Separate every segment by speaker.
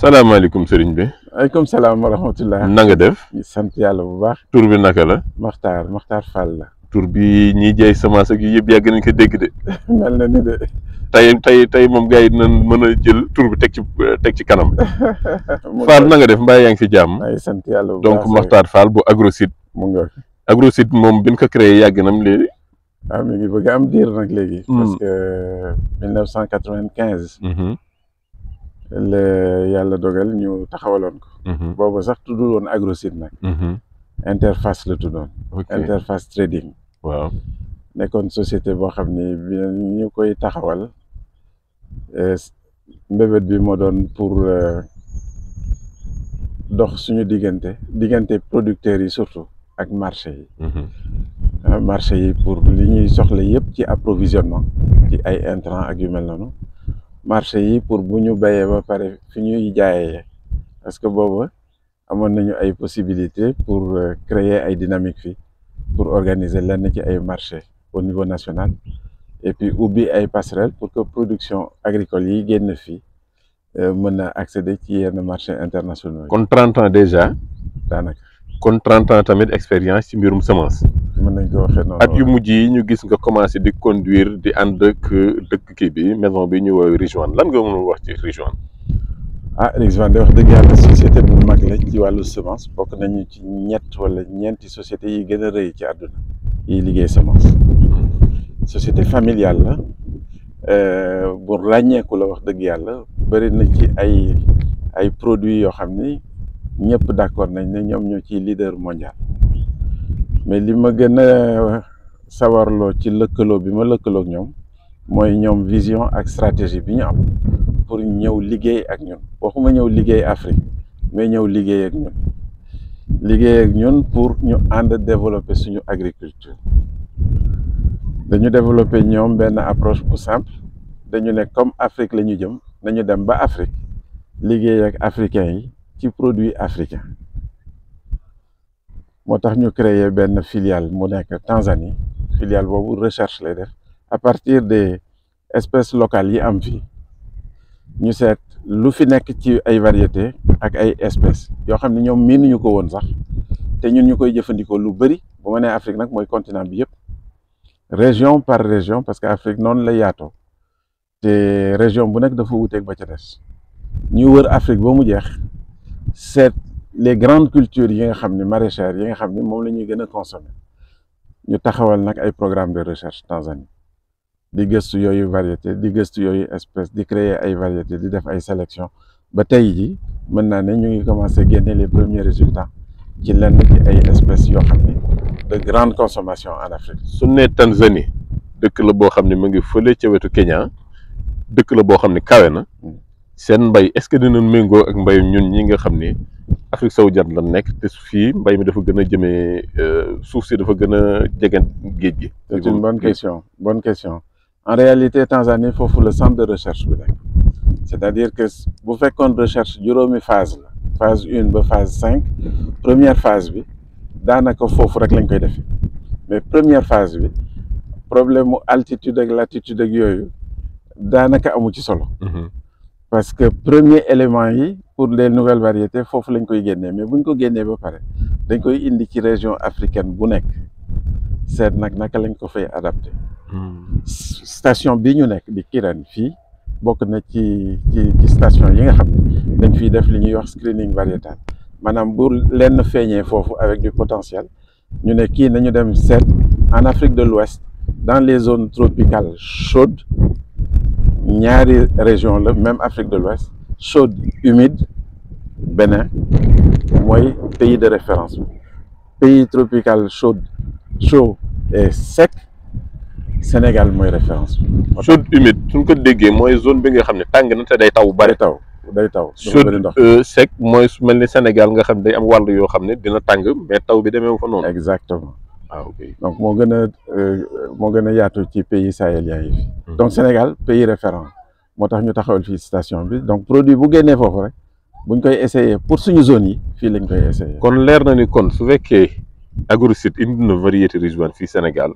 Speaker 1: salaamaaleykum sëriñ bi.
Speaker 2: aleykum salaam wa rahmatullah.
Speaker 1: na nga def.
Speaker 2: sant yàlla bu baax.
Speaker 1: tur bi naka la.
Speaker 2: Makhtar Fall la.
Speaker 1: tur bi ñiy jaay semence ak yëpp yàgg nañ ko dégg de.
Speaker 2: mel na ni de.
Speaker 1: tey moom gars yi dinañ mën a jël tur bi teg ci kanam. Fall na nga def mbaa yaa ngi fi jàmm.
Speaker 2: ay sant yàlla bu baax
Speaker 1: donc Makhtar Fall bu Agro-Seed.
Speaker 2: mu ngi
Speaker 1: Agro-Seed moom bi ñu ko créé yàgg nam léegi.
Speaker 2: waaw mi ngi bëgg am diir nag léegi. parce que 1995. la yàlla dogal ñu taxawaloon ko. boobu sax tuddul woon Agro-Seed nag. Interface la tuddoon. Interface Trading.
Speaker 1: waaw
Speaker 2: nekkoon société boo xam ni bi ñu koy taxawal mbébét bi moo doon pour dox suñu diggante producteurs yi surtout ak marché yi. marché yi pour li ñuy soxla yëpp ci approvisionnement ci ay intrants ak yu mel noonu. marché yi pour bu ñu béyee ba pare fi ñuy jaayee parce que boobu amoon nañu ay possibilités pour créer ay dynamique fii pour organiser lenn ci ay marché au niveau national et puis ubbi ay passerelles pour que production agricole yi génn fii mën a accéder ci yenn marché internationaux yi.
Speaker 1: kon 30 ans déjà.
Speaker 2: daanaka
Speaker 1: kon 30 ans tamit expérience ci mbirum semence.
Speaker 2: mën nañ ko waxee noonu.
Speaker 1: at yu mujj yi ñu gis nga commencé di conduire di ànd ak dëkk kii bi maison bi ñu woowee Ridgeone lan nga mën a wax ci Ridgeone.
Speaker 2: Ridgeone de wax dëgg yàlla société bu mag la ci wàllu semence bokk nañu ci ñett wala ñeenti sociétés yi gën a rëy ci àdduna yi liggéey semence. société familiale la bu ràññeeku la wax dëgg yàlla bëri na ci ay produits yoo xam ni ñëpp d'accord nañ ne ñoom ñoo ciy leader mondial. mais li ma gën a sawarloo ci lëkkaloo bi ma lëkkaloog ñoom mooy ñoom vision ak stratégie bi ñu am pour ñëw liggéey ak ñun waxuma ñëw liggéey Afrique mais ñëw liggéey ak ñun pour ñu ànd développer suñu agriculture. dañu développer ñoom benn approche bu simple dañu ne comme Afrique la ñu jëm nañu dem ba Afrique liggéey ak africains yi ci produit africain. moo tax ñu créer benn filiale mu nekk Tanzanie filiale boobu recherche lay def à partir des espèces locales yi am fii ñu seet lu fi nekk ci ay variétés ak ay espèces yoo xam ne ñoom miinuñu ko woon sax te ñun ñu koy jëfandikoo lu bëri bu ma nee Afrique nag mooy continent bi yëpp région par région parce que Afrique noonu la yaatoo te région bu nekk dafa wuteeg ba ca des ñu wër Afrique ba mu jeex seet les grandes cultures yi nga xam ne maraîchères yi nga xam ne moom la ñuy gën a consommer ñu taxawal nag ay programme de recherche Tanzanie di gëstu yooyu variété di gëstu yooyu espèce di créer ay variétés di def ay sélection ba tey ji mën naa ne ñu ngi commencé génne les premiers résultats ci lenn ci ay espèces yoo xam ne de grande consommation en Afrique.
Speaker 1: su ne Tanzanie dëkk la boo xam ne mu ngi fële ca wetu Kenya dëkk la boo xam ne kawe na seen mbay est-ce que dinañ méngoo ak mbayu ñun ñi nga xam ni Afrique sowu jant la nekk te fii mbay mi dafa gën a jëmee suuf si dafa gën a jege géej gi.
Speaker 2: c'est une bonne question en réalité Tanzanie foofu le centre de recherche bi nekk c'est-à-dire que bu fekkoon recherche juróomi phase la phase 1 ba phase 5 première phase bi daanaka foofu rek lañ koy defee mais première phase bi problème mu altitude ak latitude ak yooyu daanaka amu ci solo. parce que premier élément yi pour les nouvelles variétés foofu lañ koy génnee mais buñ ko génnee ba pare dañ koy indi ci région africaine bu nekk seet nag naka lañ ko fay adapté. station bi ñu nekk di Kirène fii bokk na ci station yi nga xam ne dañ fiy def li ñuy wax screening variétal maanaam bu lenn feeñee foofu avec du potentiel ñu ne kii nañu dem seet en Afrique de l'Ouest dans les zones tropicales chaudes ñaari région la même Afrique de l'Ouest chaude humide Bénin mooy pays de référence pays tropical chaud et sec Sénégal mooy référence.
Speaker 1: chaude humide suñ ko déggee mooy zone bi nga xam ne tàng na te day taw bari.
Speaker 2: day taw
Speaker 1: chaude sec mooy su mel ni Sénégal nga xam ne day am wàll yoo xam ne dina tàng mais taw bi demee fa noonu.
Speaker 2: exactement.
Speaker 1: ok
Speaker 2: donc moo gën a yaatu ci pays sahéliens yi fi. donc Sénégal pays référent moo tax ñu taxawal fii station bi donc produit bu génnee foofu rek buñ koy essayer pour suñu zone yi fii lañ koy essayer.
Speaker 1: kon leer na ni kon su fekkee Agro-Seed indi na variété Ridgeone fii Sénégal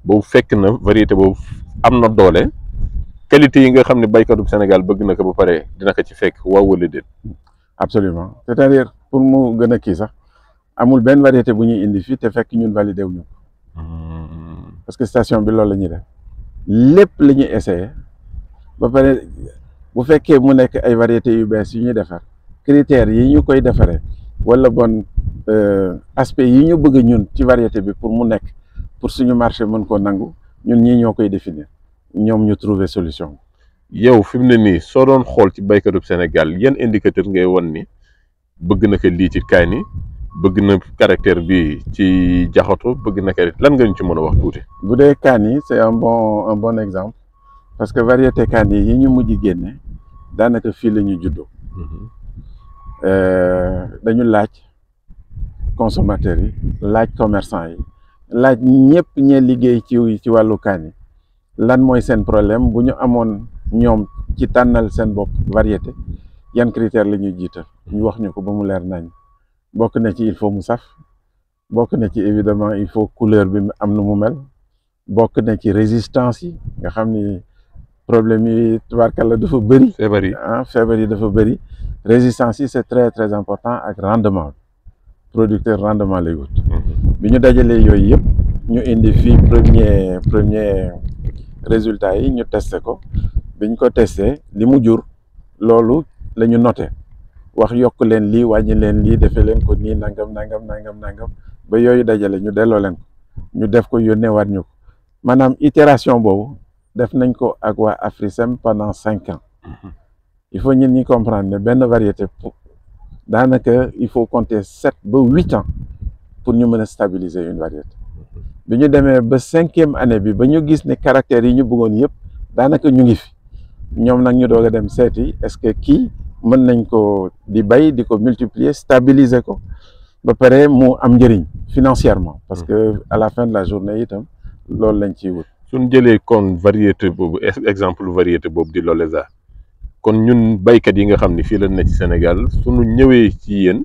Speaker 1: boobu fekk na variété boobu am na doole qualité yi nga xam ne baykatu Sénégal bëgg na ko ba pare dina ko ci fekk waaw wala déet.
Speaker 2: absolument c'est-à-dire pour mu gën a kii sax amul benn variété bu ñuy indi fii te fekk ñun validé wuñu ko parce que station bi loolu la ñuy def lépp la ñuy essayé ba pare bu fekkee mu nekk ay variétés yu bees yu ñuy defar critères yi ñu koy defaree wala bon aspect yi ñu bëgg ñun ci variété bi pour mu nekk pour suñu marché mën koo nangu ñun ñii ñoo koy définir ñoom ñu trouver solution.
Speaker 1: yow fi mu ne nii soo doon xool ci baykatub Sénégal yan indicateur ngay won ni bëgg na ko lii ci kaani bëgg na caractère bi ci jaxatu bëgg na ko lan nga ñu ci mën a wax tuuti.
Speaker 2: bu dee kaan yi c'est un bon exemple parce que variété kaan yi ñu mujj génne daanaka fii la ñu juddoo dañu laaj consommateurs yi laaj commerçant yi laaj ñëpp ñee liggéey ci wàllu kaan yi lan mooy seen problème bu ñu amoon ñoom ci tànnal seen bopp variété yan critère la ñuy jiital ñu wax ñu ko ba mu leer nañ bokk na ci il faut mu saf bokk na ci évidemment il faut couleur bi am nu mu mel bokk na ci résistance yi nga xam ni problème yi tubaarkalla dafa bëri feebar yi dafa bëri résistance yi c'est très très important ak rendement producteur rendement lay wut bi ñu dajalee yooyu yëpp ñu indi fii premier résultat yi ñu testé ko biñ ko testé li mu jur loolu la ñu noté wax yokk leen lii wàññi leen lii defee leen ko nii nangam ba yooyu dajale ñu delloo leen ko ñu def ko yónneewaat ñu ko maanaam itération boobu def nañ ko ak waa Africem pendant 5 ans il faut ñun ñi comprendre ne benn variété daanaka il faut compter 7 ba 8 ans pour ñu mën a stabiliser une variété bi ñu demee ba 5e année bi ba ñu gis ne caractères yi ñu bëggoon yëpp daanaka ñu ngi fi ñoom nag ñu doog a dem seeti est-ce que kii mën nañ ko di bay di ko multiplier stabiliser ko ba pare mu am njëriñ financièrement parce que à la fin de la journée itam loolu lañ ciy wut.
Speaker 1: suñ jëlee kon variété boobu exemple variété boobu di Loleza kon ñun baykat yi nga xam ni fii la nekk ci Sénégal suñu ñëwee ci yéen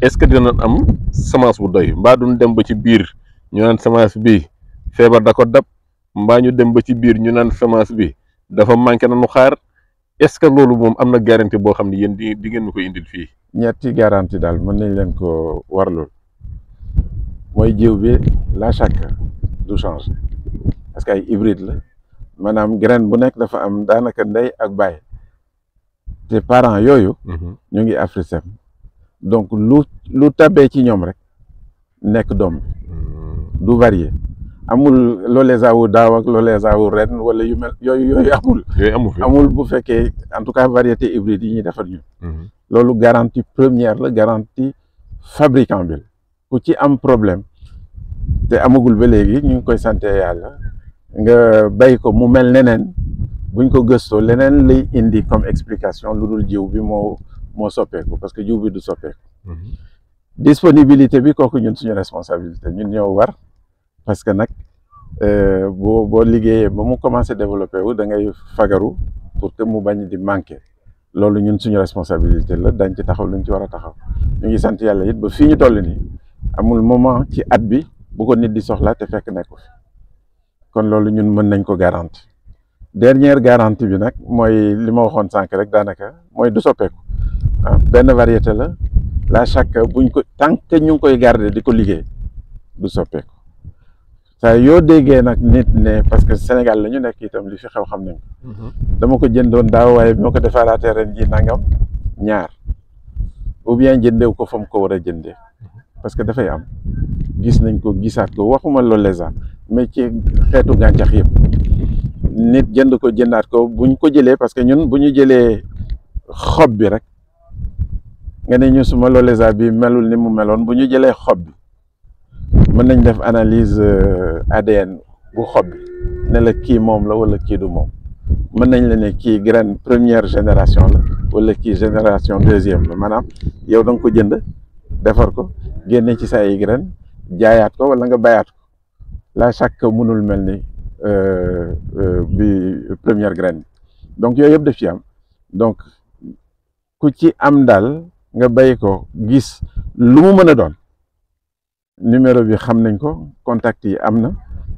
Speaker 1: est-ce que dinañ am semence bu doy mbaa duñ dem ba ci biir ñu naan semence bi feebar da ko dab mbaa ñu dem ba ci biir ñu naan semence bi dafa manqué nañu xaar est-ce que loolu moom am na garantie boo xam ne yéen di ngeen ñu koy indil fii.
Speaker 2: ñetti garantie daal mën nañ leen ko warlool mooy jiw bi la chaque du changer parce que ay hybride la maanaam graine bu nekk dafa am daanaka ndey ak baay te parents yooyu ñu ngi Africem donc lu tabee ci ñoom rek nekk doom bi du varié amul Loleza wu daaw ak Loleza wu ren wala yu mel yooyu amul bu fekkee en tout cas variété hybride yi ñuy defar ñun loolu garantie première la garantie fabricant bi ku ci am problème te amagul ba léegi ñu ngi koy sante yàlla nga bay ko mu mel neneen buñ ko gëstoo leneen lay indi comme explication lu dul jiw bi moo soppeeku parce que jiw bi du soppeeku disponibilité bi kooku ñun suñu responsabilité ñun ñoo war parce que nag boo liggéeyee ba mu commencé développé wu da ngay fagaru pour que mu bañ di manqué loolu ñun suñu responsabilité la dañ ci taxaw luñ ci war a taxaw ñu ngi sant yàlla it ba fii ñu toll nii amul moment ci at bi bu ko nit di soxla te fekk nekku fi kon loolu ñun mën nañ ko garantie dernière garantie bi nag mooy li ma waxoon sànq rek daanaka mooy du soppeeku benn variété la chaque buñ ko tant que ñu ngi koy garder di ko liggéey du soppeeku saa yoo déggee nag nit ne parce que Sénégal la ñu nekk itam li fi xew xam nañ ko dama ko jëndoon daaw waaye bi ma ko defaraatee ren ji nangam ñaar ou bien jëndew ko fa mu ko war a jëndee parce que dafay am gis nañ ko gisaat ko waxuma Loleza mais ci xeetu gàncax yëpp nit jënd ko jëndaat ko buñ ko jëlee parce que ñun bu ñu jëlee xob bi rek nga ne ñu suma Loleza bi melul ni mu meloon bu ñu jëlee xob bi mën nañ def analyse ADN bu xob bi ne la kii moom la wala kii du moom mën nañ la ne kii graine première génération la wala kii génération deuxième la maanaam yow da nga ko jënd defar ko génne ci sa ay graine jaayaat ko wala nga bayaat ko la chaque mënul mel ni bi première graine donc yooyu yëpp daf ci am donc ku ci am daal nga bay ko gis lu mu mën a doon numéro bi xam nañ ko contact yi am na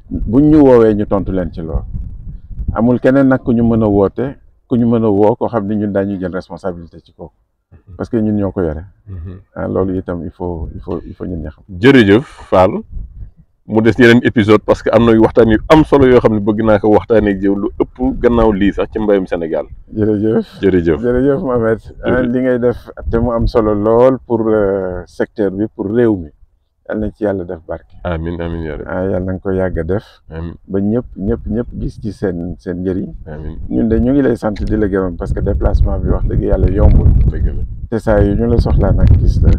Speaker 2: buñ ñu woowee ñu tontu leen ci loolu amul keneen nag ku ñu mën a woote ku ñu mën a woo koo xam ne ñun daañu jël responsabilité ci kooku parce que ñun ñoo ko yore. loolu itam il faut ñun ñi xam.
Speaker 1: jërëjëf Fall mu des yeneen épisode parce que am na waxtaan yu am solo yoo xam ne bëgg naa ko waxtaanee ak yow lu ëpp gannaaw lii sax ci mbayum Sénégal.
Speaker 2: jërëjëf Mohamed. li ngay def te mu am solo lool pour secteur bi pour réew mi yal na ci yàlla def barke.
Speaker 1: amiin amiin yaa rabbi.
Speaker 2: yal na nga ko yàgg a def.
Speaker 1: amiin
Speaker 2: ba ñëpp gis ci seen njëriñ.
Speaker 1: amiin
Speaker 2: ñun de ñu ngi lay sant di la gërëm parce que déplacement bi wax dëgg yàlla yombul.
Speaker 1: dëgg la
Speaker 2: te saa yu ñu la soxlaa nag gis la.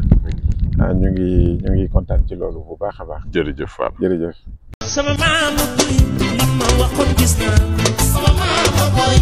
Speaker 2: ñu ngi kontaan ci loolu bu baax a baax.
Speaker 1: jërëjëf Fall
Speaker 2: jërëjëf.
Speaker 3: sama maama boy li ma waxoon gis naa. sama maama boy